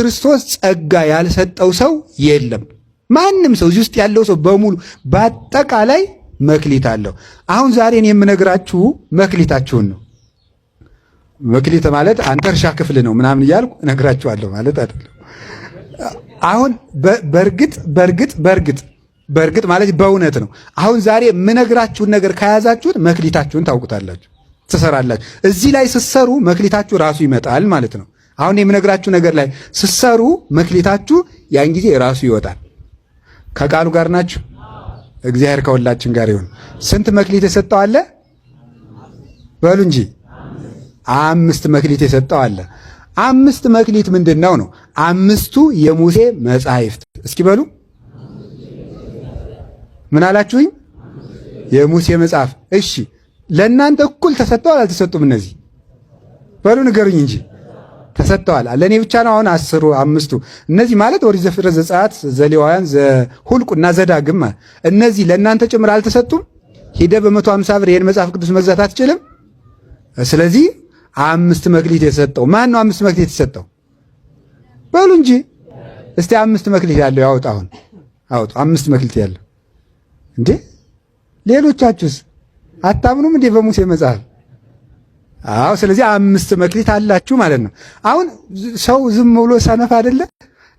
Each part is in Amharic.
ክርስቶስ ጸጋ ያልሰጠው ሰው የለም። ማንም ሰው እዚህ ውስጥ ያለው ሰው በሙሉ በአጠቃላይ መክሊት አለው። አሁን ዛሬን የምነግራችሁ መክሊታችሁን ነው። መክሊት ማለት አንተ እርሻ ክፍል ነው ምናምን እያልኩ እነግራችኋለሁ ማለት አይደለም። አሁን በእርግጥ በእርግጥ በእርግጥ በእርግጥ ማለት በእውነት ነው። አሁን ዛሬ የምነግራችሁን ነገር ከያዛችሁት መክሊታችሁን ታውቁታላችሁ፣ ትሰራላችሁ። እዚህ ላይ ስትሰሩ መክሊታችሁ ራሱ ይመጣል ማለት ነው። አሁን የምነግራችሁ ነገር ላይ ስትሰሩ መክሊታችሁ ያን ጊዜ ራሱ ይወጣል። ከቃሉ ጋር ናችሁ። እግዚአብሔር ከሁላችን ጋር ይሁን። ስንት መክሊት የሰጠው አለ? በሉ እንጂ 5 መክሊት የሰጠው አለ። 5 መክሊት ምንድን ነው ነው? 5ቱ የሙሴ መጻሕፍት። እስኪ በሉ ምን አላችሁኝ? የሙሴ መጽሐፍ። እሺ ለእናንተ እኩል ተሰጥተዋል አልተሰጡም? እነዚህ በሉ ንገሩኝ እንጂ ተሰጥተዋል። ለእኔ ብቻ ነው አሁን 10ሩ 5ቱ እነዚህ ማለት ኦሪት ዘፍጥረት፣ ዘጸአት፣ ዘሌዋውያን፣ ዘሁልቁና ዘዳግም እነዚህ ለእናንተ ጭምር አልተሰጡም? ሂደ በ150 ብር ይሄን መጽሐፍ ቅዱስ መግዛት አትችልም? ስለዚህ 5 መክሊት የሰጠው ማን ነው? 5 መክሊት የሰጠው በሉ እንጂ እስቲ 5 መክሊት ያለው ያውጣ። አሁን አውጡ። 5 መክሊት ያለው እንዴ! ሌሎቻችሁስ አታምኑም እንዴ በሙሴ መጽሐፍ? አዎ። ስለዚህ 5 መክሊት አላችሁ ማለት ነው። አሁን ሰው ዝም ብሎ ሰነፍ አይደለ?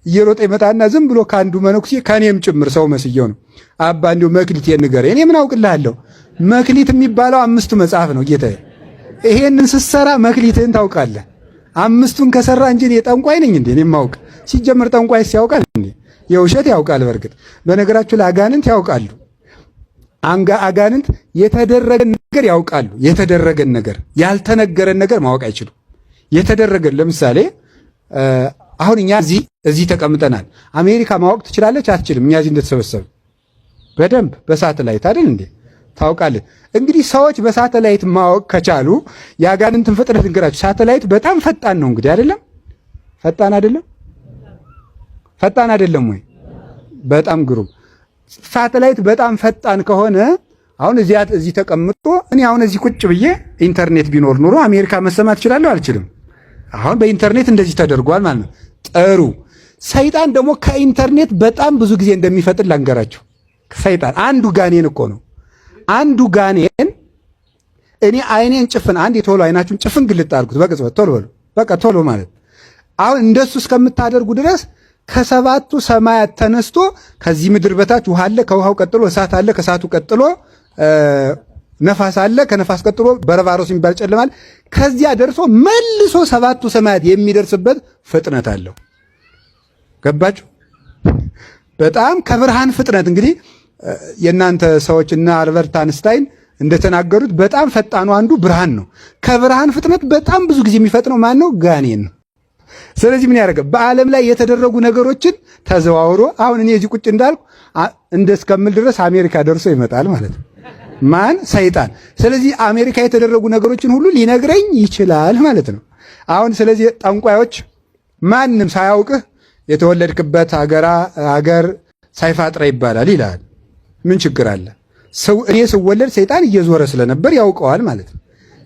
እየሮጠ ይመጣና ዝም ብሎ ከአንዱ መነኩሴ ከኔም ጭምር ሰው መስየው ነው፣ አባ እንዲሁ መክሊት ንገረኝ። እኔ ምን አውቅልሃለሁ? መክሊት የሚባለው 5ቱ መጽሐፍ ነው ጌታዬ። ይሄንን ስትሰራ መክሊትህን ታውቃለህ። 5ቱን ከሰራ እንጂ እኔ ጠንቋይ ነኝ እንዴ? እኔ ማውቅ ሲጀምር ጠንቋይስ ያውቃል እንዴ? የውሸት ያውቃል። በእርግጥ በነገራችሁ ላይ አጋንንት ያውቃሉ። አጋንንት የተደረገን ነገር ያውቃሉ። የተደረገን ነገር ያልተነገረን ነገር ማወቅ አይችሉም። የተደረገን ለምሳሌ አሁን እኛ እዚህ ተቀምጠናል። አሜሪካ ማወቅ ትችላለች አትችልም? እኛ እዚህ እንደተሰበሰብን በደንብ በሳተላይት አይደል እንዴ ታውቃለች። እንግዲህ ሰዎች በሳተላይት ማወቅ ከቻሉ የአጋንንትን ፍጥነት እንግራችሁ። ሳተላይት በጣም ፈጣን ነው እንግዲህ አይደለም? ፈጣን አይደለም? ፈጣን አይደለም ወይ? በጣም ግሩም። ሳተላይት በጣም ፈጣን ከሆነ አሁን እዚህ ተቀምጦ እኔ አሁን እዚህ ቁጭ ብዬ ኢንተርኔት ቢኖር ኑሮ አሜሪካ መሰማት እችላለሁ አልችልም? አሁን በኢንተርኔት እንደዚህ ተደርጓል ማለት ነው። ጥሩ። ሰይጣን ደግሞ ከኢንተርኔት በጣም ብዙ ጊዜ እንደሚፈጥን ላንገራችሁ። ሰይጣን አንዱ ጋኔን እኮ ነው። አንዱ ጋኔን እኔ አይኔን ጭፍን አንድ ቶሎ አይናችሁን ጭፍን ግልጥ አድርጉት በቅጽበት ቶሎ በሉ በቃ ቶሎ ማለት አሁን እንደሱ እስከምታደርጉ ድረስ ከሰባቱ ሰማያት ተነስቶ ከዚህ ምድር በታች ውሃ አለ። ከውሃው ቀጥሎ እሳት አለ። ከእሳቱ ቀጥሎ ነፋስ አለ። ከነፋስ ቀጥሎ በረባሮስ የሚባል ጨለማ አለ። ከዚያ ደርሶ መልሶ 7ቱ ሰማያት የሚደርስበት ፍጥነት አለው። ገባችሁ? በጣም ከብርሃን ፍጥነት እንግዲህ የእናንተ ሰዎችና አልበርት አንስታይን እንደተናገሩት በጣም ፈጣኑ አንዱ ብርሃን ነው። ከብርሃን ፍጥነት በጣም ብዙ ጊዜ የሚፈጥነው ማን ነው? ጋኔን ነው። ስለዚህ ምን ያደርጋል? በዓለም ላይ የተደረጉ ነገሮችን ተዘዋውሮ አሁን እኔ እዚህ ቁጭ እንዳልኩ እንደስከምል ድረስ አሜሪካ ደርሶ ይመጣል ማለት ነው። ማን? ሰይጣን። ስለዚህ አሜሪካ የተደረጉ ነገሮችን ሁሉ ሊነግረኝ ይችላል ማለት ነው። አሁን ስለዚህ ጠንቋዮች ማንም ሳያውቅህ የተወለድክበት ሀገር ሳይፋጥረ ይባላል ይላል። ምን ችግር አለ? ሰው እኔ ስወለድ ሰይጣን እየዞረ ስለነበር ያውቀዋል ማለት ነው።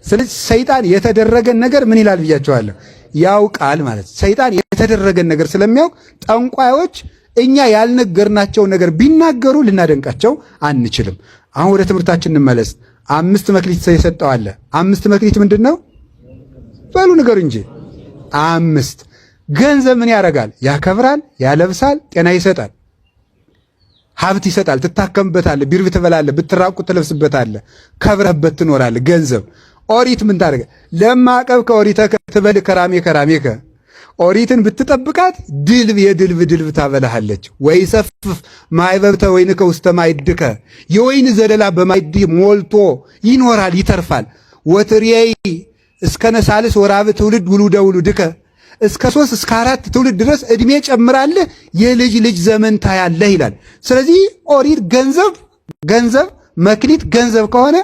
ስለዚህ ሰይጣን የተደረገን ነገር ምን ይላል ብያቸዋለሁ፣ ያውቃል ማለት ነው። ሰይጣን የተደረገን ነገር ስለሚያውቅ ጠንቋዮች እኛ ያልነገርናቸው ነገር ቢናገሩ ልናደንቃቸው አንችልም። አሁን ወደ ትምህርታችን እንመለስ። 5 መክሊት የሰጠው አለ። 5 መክሊት ምንድን ነው? በሉ ንገሩ እንጂ። 5 ገንዘብ ምን ያደርጋል? ያከብራል፣ ያለብሳል፣ ጤና ይሰጣል፣ ሀብት ይሰጣል። ትታከምበታለህ፣ ቢርብ ትበላለህ፣ ብትራቁት ትለብስበታለህ፣ ከብረህበት ትኖራለህ። ገንዘብ ኦሪት ምን ታደርገ? ለማቀብ ከኦሪተከ ትበል ከራሜ ከራሜከ ኦሪትን ብትጠብቃት ድልብ የድልብ ድልብ ታበላሃለች። ወይ ሰፍፍ ማይበብተ ወይንከ ውስተ ማይድከ የወይን ዘለላ በማይድህ ሞልቶ ይኖራል ይተርፋል። ወትሬይ እስከ ነሳልስ ወራብ ትውልድ ውሉደ ውሉድከ እስከ 3 እስከ 4 ትውልድ ድረስ እድሜ ጨምራለህ የልጅ ልጅ ዘመን ታያለህ ይላል። ስለዚህ ኦሪት ገንዘብ ገንዘብ መክሊት ገንዘብ ከሆነ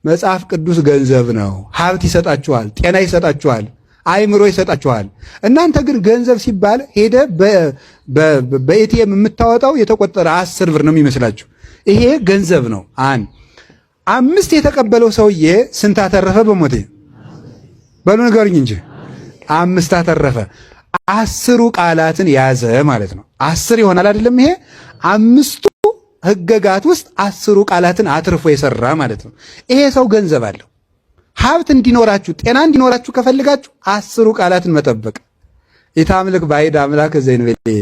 መጽሐፍ ቅዱስ ገንዘብ ነው። ሀብት ይሰጣችኋል፣ ጤና ይሰጣችኋል፣ አይምሮ ይሰጣችኋል። እናንተ ግን ገንዘብ ሲባል ሄደ በኤቲኤም የምታወጣው የተቆጠረ 10 ብር ነው የሚመስላችሁ። ይሄ ገንዘብ ነው። 5 የተቀበለው ሰውዬ ስንት አተረፈ? በሞቴ በሉ ንገሩኝ እንጂ 5 አተረፈ። 10ሩ ቃላትን ያዘ ማለት ነው። 10 ይሆናል አይደለም? ይሄ 5ቱ ህገጋት ውስጥ 10ሩ ቃላትን አትርፎ የሰራ ማለት ነው። ይሄ ሰው ገንዘብ አለው። ሀብት እንዲኖራችሁ ጤና እንዲኖራችሁ ከፈልጋችሁ 10ሩ ቃላትን መጠበቅ። ኢታምልክ ባዕድ አምላክ ዘእንበሌየ፣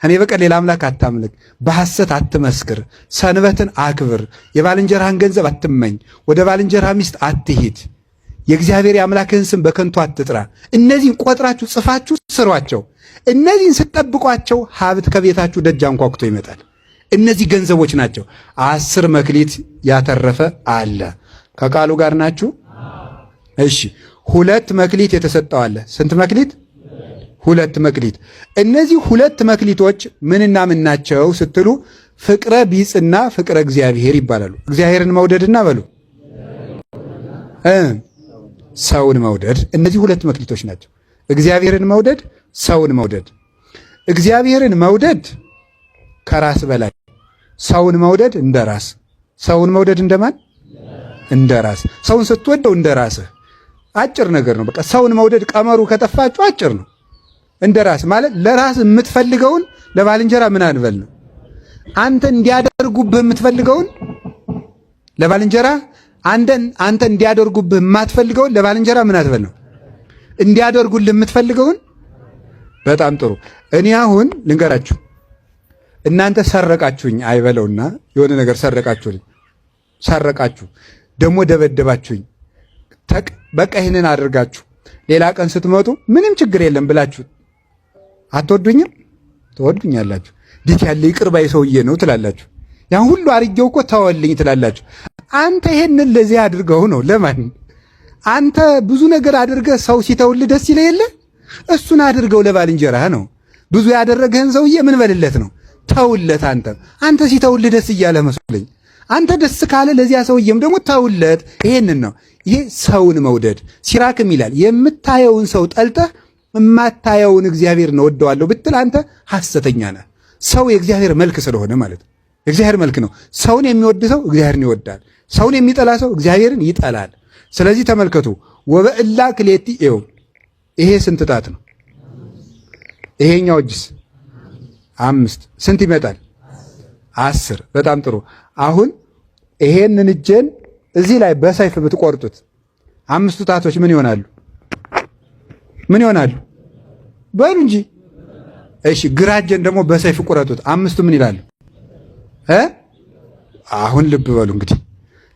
እኔ በቀር ሌላ አምላክ አታምልክ፣ በሐሰት አትመስክር፣ ሰንበትን አክብር፣ የባልንጀራህን ገንዘብ አትመኝ፣ ወደ ባልንጀራህ ሚስት አትሂድ፣ የእግዚአብሔር የአምላክህን ስም በከንቱ አትጥራ። እነዚህን ቆጥራችሁ ጽፋችሁ ስሯቸው። እነዚህን ስትጠብቋቸው ሀብት ከቤታችሁ ደጅ አንኳኩቶ ይመጣል። እነዚህ ገንዘቦች ናቸው። 10 መክሊት ያተረፈ አለ። ከቃሉ ጋር ናችሁ? እሺ፣ 2 መክሊት የተሰጠው አለ። ስንት መክሊት? 2 መክሊት። እነዚህ 2 መክሊቶች ምንና ምን ናቸው ስትሉ ፍቅረ ቢጽና ፍቅረ እግዚአብሔር ይባላሉ። እግዚአብሔርን መውደድና በሉ ሰውን መውደድ። እነዚህ 2 መክሊቶች ናቸው። እግዚአብሔርን መውደድ፣ ሰውን መውደድ። እግዚአብሔርን መውደድ ከራስ በላይ፣ ሰውን መውደድ እንደ ራስ። ሰውን መውደድ እንደማን? እንደ ራስ። ሰውን ስትወደው እንደ ራስህ። አጭር ነገር ነው። በቃ ሰውን መውደድ ቀመሩ ከጠፋችሁ አጭር ነው። እንደ ራስ ማለት ለራስ የምትፈልገውን ለባልንጀራ ምን አንበል ነው። አንተ እንዲያደርጉብህ የምትፈልገውን ለባልንጀራ አንተ እንዲያደርጉብህ የማትፈልገውን ለባልንጀራ ምን አትበል ነው። እንዲያደርጉልህ የምትፈልገውን። በጣም ጥሩ። እኔ አሁን ልንገራችሁ፣ እናንተ ሰረቃችሁኝ አይበለውና የሆነ ነገር ሰረቃችሁኝ፣ ሰረቃችሁ ደግሞ ደበደባችሁኝ፣ በቃ ይህንን አድርጋችሁ ሌላ ቀን ስትመጡ ምንም ችግር የለም ብላችሁ አትወዱኝም? ትወዱኛላችሁ። እንዴት ያለ ይቅር ባይ ሰውዬ ነው ትላላችሁ። ያን ሁሉ አድርጌው እኮ ተወልኝ ትላላችሁ። አንተ ይሄንን ለዚህ አድርገው ነው ለማን? አንተ ብዙ ነገር አድርገህ ሰው ሲተውልህ ደስ ይለህ የለ? እሱን አድርገው ለባልንጀራህ ነው። ብዙ ያደረገህን ሰውዬ ምን በልለት ነው? ተውለት። አንተ ሲተውልህ ደስ እያለህ መስለኝ። አንተ ደስ ካለ ለዚያ ሰውዬም ደግሞ ተውለት። ይሄንን ነው ይሄ ሰውን መውደድ። ሲራክም ይላል የምታየውን ሰው ጠልተህ የማታየውን እግዚአብሔር ነው ወደዋለሁ ብትል አንተ ሐሰተኛ ነህ። ሰው የእግዚአብሔር መልክ ስለሆነ ማለት ነው። የእግዚአብሔር መልክ ነው። ሰውን የሚወድ ሰው እግዚአብሔርን ይወዳል። ሰውን የሚጠላ ሰው እግዚአብሔርን ይጠላል። ስለዚህ ተመልከቱ፣ ወበእላ ክሌቲ ይኸው ይሄ ስንት ጣት ነው? ይሄኛው እጅስ 5 ስንት ይመጣል? 10። በጣም ጥሩ። አሁን ይሄንን እጄን እዚህ ላይ በሰይፍ ብትቆርጡት 5ቱ ጣቶች ምን ይሆናሉ? ምን ይሆናሉ? በሉ እንጂ። እሺ፣ ግራ እጄን ደግሞ በሰይፍ ቁረጡት፣ 5ቱ ምን ይላሉ? አሁን ልብ በሉ እንግዲህ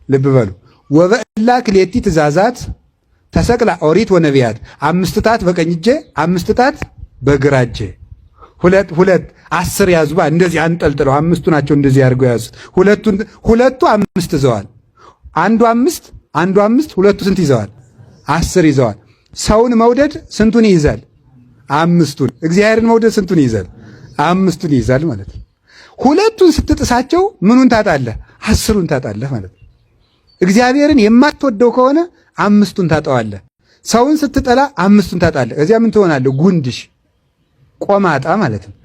ልብ በሉ። ወበእላ ክሌቲ ትእዛዛት ተሰቅላ ኦሪት ወነቢያት። 5 ጣት በቀኝ እጄ፣ 5 ጣት በግራ እጄ፣ 2 2 10 ያዙባ እንደዚህ አንጠልጥለው 5ቱ ናቸው እንደዚህ አድርገው ያዙት። ሁለቱ 5 ይዘዋል። አንዱ 5 አንዱ 5 ሁለቱ ስንት ይዘዋል? 10 ይዘዋል። ሰውን መውደድ ስንቱን ይይዛል? 5ቱን። እግዚአብሔርን መውደድ ስንቱን ይይዛል? 5ቱን ይይዛል ማለት ነው። 2ቱን ስትጥሳቸው ምኑን ታጣለህ? 10ሩን ታጣለህ ማለት ነው። እግዚአብሔርን የማትወደው ከሆነ 5ቱን ታጣዋለህ። ሰውን ስትጠላ 5ቱን ታጣለህ። እዚያ ምን ትሆናለህ? ጉንድሽ ቆማጣ ማለት ነው።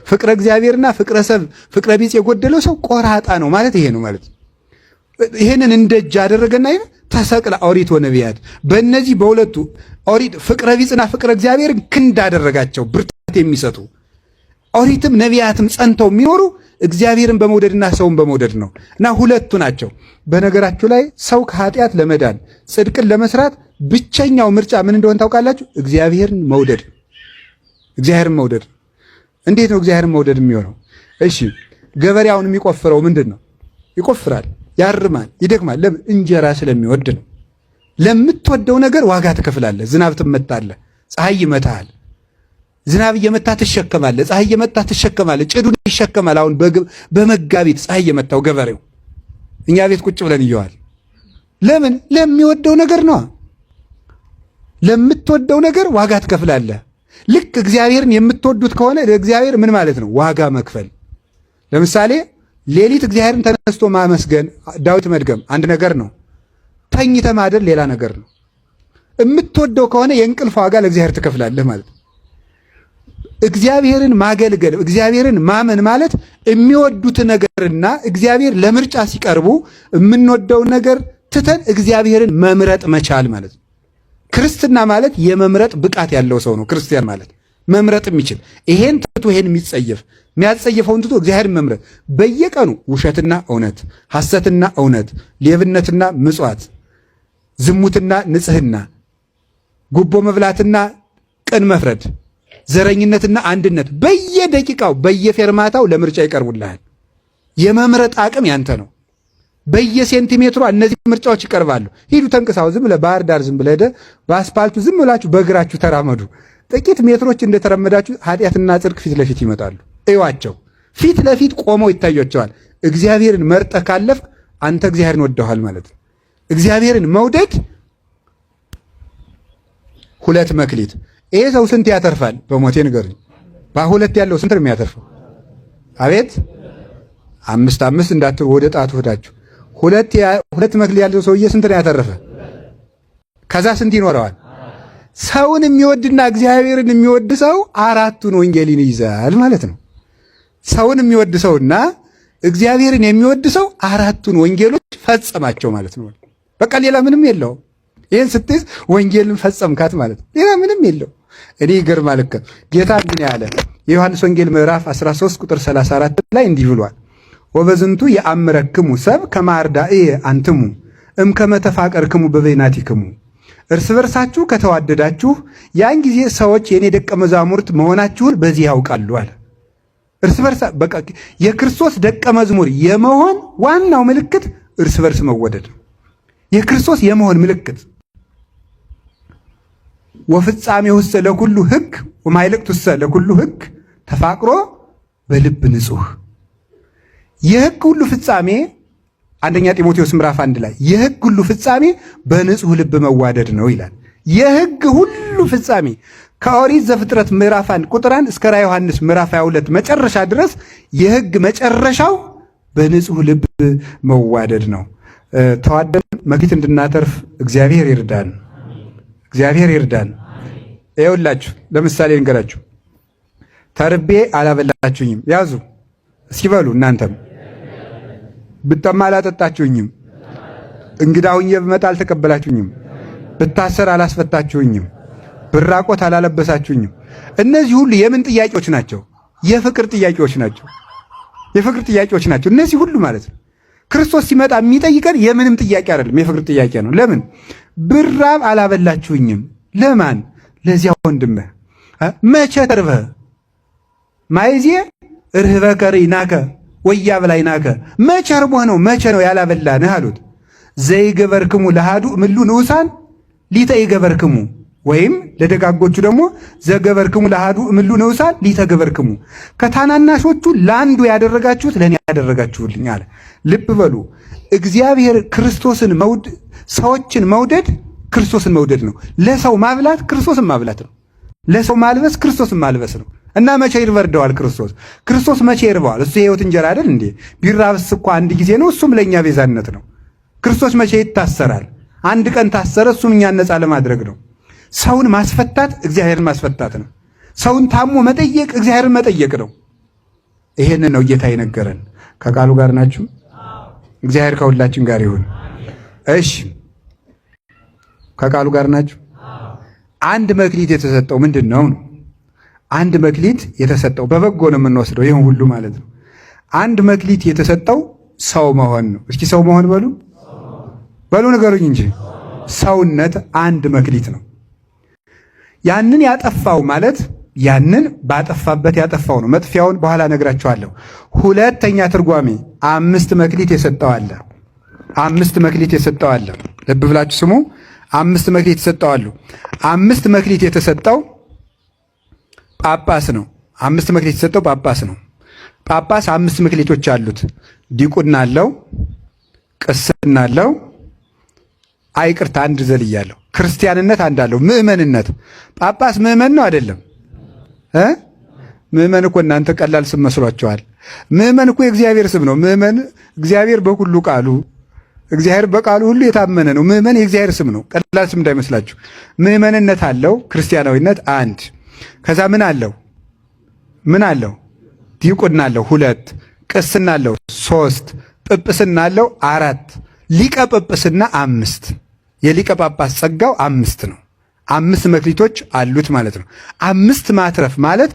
ፍቅረ እግዚአብሔርና ፍቅረ ሰብ ፍቅረ ቢጽ የጎደለው ሰው ቆራጣ ነው ማለት ይሄ ነው ማለት ነው። ይሄንን እንደ እጅ አደረገና ይሄ ተሰቅለ ኦሪት ወነቢያት በእነዚህ በሁለቱ ኦሪት ፍቅረ ቢጽና ፍቅረ እግዚአብሔርን ክንድ አደረጋቸው ብርታት የሚሰጡ ኦሪትም ነቢያትም ጸንተው የሚኖሩ እግዚአብሔርን በመውደድና ሰውን በመውደድ ነው እና ሁለቱ ናቸው። በነገራችሁ ላይ ሰው ከኃጢአት ለመዳን ጽድቅን ለመስራት ብቸኛው ምርጫ ምን እንደሆነ ታውቃላችሁ? እግዚአብሔርን መውደድ። እግዚአብሔርን መውደድ። እንዴት ነው እግዚአብሔርን መውደድ የሚሆነው? እሺ ገበሬውን የሚቆፍረው ምንድን ነው? ይቆፍራል፣ ያርማል፣ ይደክማል። ለምን? እንጀራ ስለሚወድ ነው። ለምትወደው ነገር ዋጋ ትከፍላለህ። ዝናብ ትመታለህ፣ ፀሐይ ይመታሃል። ዝናብ እየመታ ትሸከማለህ፣ ፀሐይ እየመታ ትሸከማለህ፣ ጭዱን ይሸከማል። አሁን በመጋቢት ፀሐይ እየመታው ገበሬው እኛ ቤት ቁጭ ብለን እየዋል። ለምን? ለሚወደው ነገር ነው። ለምትወደው ነገር ዋጋ ትከፍላለህ። ልክ እግዚአብሔርን የምትወዱት ከሆነ ለእግዚአብሔር ምን ማለት ነው? ዋጋ መክፈል። ለምሳሌ ሌሊት እግዚአብሔርን ተነስቶ ማመስገን፣ ዳዊት መድገም አንድ ነገር ነው። ተኝተ ማደር ሌላ ነገር ነው። የምትወደው ከሆነ የእንቅልፍ ዋጋ ለእግዚአብሔር ትከፍላለህ ማለት ነው። እግዚአብሔርን ማገልገል እግዚአብሔርን ማመን ማለት የሚወዱት ነገርና እግዚአብሔር ለምርጫ ሲቀርቡ የምንወደው ነገር ትተን እግዚአብሔርን መምረጥ መቻል ማለት ነው። ክርስትና ማለት የመምረጥ ብቃት ያለው ሰው ነው። ክርስቲያን ማለት መምረጥ የሚችል፣ ይሄን ትቶ ይሄን የሚጸየፍ፣ የሚያጸየፈውን ትቶ እግዚአብሔርን መምረጥ፣ በየቀኑ ውሸትና እውነት፣ ሐሰትና እውነት፣ ሌብነትና ምጽዋት፣ ዝሙትና ንጽህና፣ ጉቦ መብላትና ቅን መፍረድ፣ ዘረኝነትና አንድነት በየደቂቃው በየፌርማታው ለምርጫ ይቀርቡልሃል። የመምረጥ አቅም ያንተ ነው። በየሴንቲሜትሯ እነዚህ ምርጫዎች ይቀርባሉ። ሂዱ ተንቅሳው፣ ዝም ብለህ ባህር ዳር ዝም ብለህ ሄደህ በአስፓልቱ ዝም ብላችሁ በእግራችሁ ተራመዱ። ጥቂት ሜትሮች እንደተራመዳችሁ ኃጢአትና ጽድቅ ፊት ለፊት ይመጣሉ። እዩዋቸው፣ ፊት ለፊት ቆመው ይታያቸዋል። እግዚአብሔርን መርጠህ ካለፍክ አንተ እግዚአብሔርን ወደኋል ማለት ነው። እግዚአብሔርን መውደድ 2 መክሊት። ይሄ ሰው ስንት ያተርፋል? በሞቴ ንገሩኝ። በሁለት ያለው ስንት ነው የሚያተርፈው? አቤት፣ አምስት አምስት እንዳትሉ ወደ ጣቱ ሄዳችሁ። 2 መክሊት ያለው ሰውዬ ስንት ነው ያተረፈ? ከዛ ስንት ይኖረዋል? ሰውን የሚወድና እግዚአብሔርን የሚወድ ሰው አራቱን ወንጌልን ይይዛል ማለት ነው። ሰውን የሚወድ ሰውና እግዚአብሔርን የሚወድ ሰው አራቱን ወንጌሎች ፈጸማቸው ማለት ነው። በቃ ሌላ ምንም የለውም። ይህን ስትይዝ ወንጌልን ፈጸምካት ማለት ነው። ሌላ ምንም የለው። እኔ ይገርማል እኮ ጌታ ምን ያለ የዮሐንስ ወንጌል ምዕራፍ 13 ቁጥር 34 ላይ እንዲህ ብሏል። ወበዝንቱ የአምረክሙ ሰብ ከመ አርዳእየ አንትሙ እምከመ ተፋቀርክሙ በበይናቲክሙ። እርስ በርሳችሁ ከተዋደዳችሁ ያን ጊዜ ሰዎች የኔ ደቀ መዛሙርት መሆናችሁን በዚህ ያውቃሉ አለ። እርስ በርስ በቃ የክርስቶስ ደቀ መዝሙር የመሆን ዋናው ምልክት እርስ በርስ መወደድ ነው። የክርስቶስ የመሆን ምልክት ወፍጻሜውሰ ለኩሉ ሕግ ወማይልቅቱሰ ለኩሉ ሕግ ተፋቅሮ በልብ ንጹሕ። የሕግ ሁሉ ፍጻሜ አንደኛ ጢሞቴዎስ ምዕራፍ 1 ላይ የሕግ ሁሉ ፍጻሜ በንጹሕ ልብ መዋደድ ነው ይላል። የሕግ ሁሉ ፍጻሜ ከኦሪት ዘፍጥረት ምዕራፍ 1 ቁጥር 1 እስከ ራዕየ ዮሐንስ ምዕራፍ 22 መጨረሻ ድረስ የሕግ መጨረሻው በንጹሕ ልብ መዋደድ ነው። ተዋደን መክሊት እንድናተርፍ እግዚአብሔር ይርዳን። እግዚአብሔር ይርዳን። ይኸውላችሁ ለምሳሌ ልንገራችሁ። ተርቤ አላበላችሁኝም፣ ያዙ እስኪ በሉ እናንተም። ብጠማ አላጠጣችሁኝም፣ እንግዳ ሁኜ ብመጣ አልተቀበላችሁኝም፣ ብታሰር አላስፈታችሁኝም፣ ብራቆት አላለበሳችሁኝም። እነዚህ ሁሉ የምን ጥያቄዎች ናቸው? የፍቅር ጥያቄዎች ናቸው። የፍቅር ጥያቄዎች ናቸው እነዚህ ሁሉ ማለት ነው። ክርስቶስ ሲመጣ የሚጠይቀን የምንም ጥያቄ አይደለም፣ የፍቅር ጥያቄ ነው። ለምን ብራብ አላበላችሁኝም? ለማን? ለዚያ ወንድምህ። መቼ ተርበህ? ማይዜ ርህበከ ርኢናከ ወኢያብላዕናከ። መቼ ርቦህ ነው? መቼ ነው ያላበላንህ አሉት። ዘይገበርክሙ ለሃዱ እምሉ ንዑሳን ሊተ ይገበርክሙ፣ ወይም ለደጋጎቹ ደግሞ ዘገበርክሙ ለሃዱ እምሉ ንዑሳን ሊተ ገበርክሙ፣ ከታናናሾቹ ለአንዱ ያደረጋችሁት ለእኔ ያደረጋችሁልኝ አለ። ልብ በሉ፣ እግዚአብሔር ክርስቶስን ሰዎችን መውደድ ክርስቶስን መውደድ ነው። ለሰው ማብላት ክርስቶስን ማብላት ነው። ለሰው ማልበስ ክርስቶስን ማልበስ ነው። እና መቼ ይበርደዋል ክርስቶስ? ክርስቶስ መቼ ይርበዋል? እሱ የሕይወት እንጀራ አይደል እንዴ? ቢራብስ እኮ አንድ ጊዜ ነው፣ እሱም ለእኛ ቤዛነት ነው። ክርስቶስ መቼ ይታሰራል? አንድ ቀን ታሰረ፣ እሱም እኛን ነፃ ለማድረግ ነው። ሰውን ማስፈታት እግዚአብሔርን ማስፈታት ነው። ሰውን ታሞ መጠየቅ እግዚአብሔርን መጠየቅ ነው። ይሄንን ነው ጌታ የነገረን። ከቃሉ ጋር ናችሁ? እግዚአብሔር ከሁላችን ጋር ይሁን። እሺ፣ ከቃሉ ጋር ናችሁ? አንድ መክሊት የተሰጠው ምንድን ነው ነው? አንድ መክሊት የተሰጠው በበጎ ነው የምንወስደው ይህን ሁሉ ማለት ነው። አንድ መክሊት የተሰጠው ሰው መሆን ነው። እስኪ ሰው መሆን በሉ በሉ ንገሩኝ እንጂ። ሰውነት አንድ መክሊት ነው። ያንን ያጠፋው ማለት ያንን ባጠፋበት ያጠፋው ነው። መጥፊያውን በኋላ እነግራችኋለሁ። ሁለተኛ ትርጓሜ 5 መክሊት የሰጠው አለ። 5 መክሊት የሰጠው አለ። ልብ ብላችሁ ስሙ። 5 መክሊት የሰጠው አሉ። 5 መክሊት የተሰጠው ጳጳስ ነው። 5 መክሊት የተሰጠው ጳጳስ ነው። ጳጳስ 5 መክሊቶች አሉት። ዲቁና አለው፣ ቅስና አለው። አይቅርታ አንድ ዘልያለሁ። ክርስቲያንነት አንድ አለው። ምዕመንነት ጳጳስ ምዕመን ነው አይደለም? ምዕመን እኮ እናንተ ቀላል ስም መስሏቸዋል። ምዕመን እኮ የእግዚአብሔር ስም ነው። ምዕመን እግዚአብሔር በሁሉ ቃሉ፣ እግዚአብሔር በቃሉ ሁሉ የታመነ ነው። ምዕመን የእግዚአብሔር ስም ነው። ቀላል ስም እንዳይመስላችሁ። ምዕመንነት አለው፣ ክርስቲያናዊነት አንድ። ከዛ ምን አለው? ምን አለው? ዲቁና አለው 2፣ ቅስና አለው 3፣ ጵጵስና አለው 4፣ ሊቀ ጵጵስና 5። የሊቀ ጳጳስ ጸጋው 5 ነው። 5 መክሊቶች አሉት ማለት ነው። 5 ማትረፍ ማለት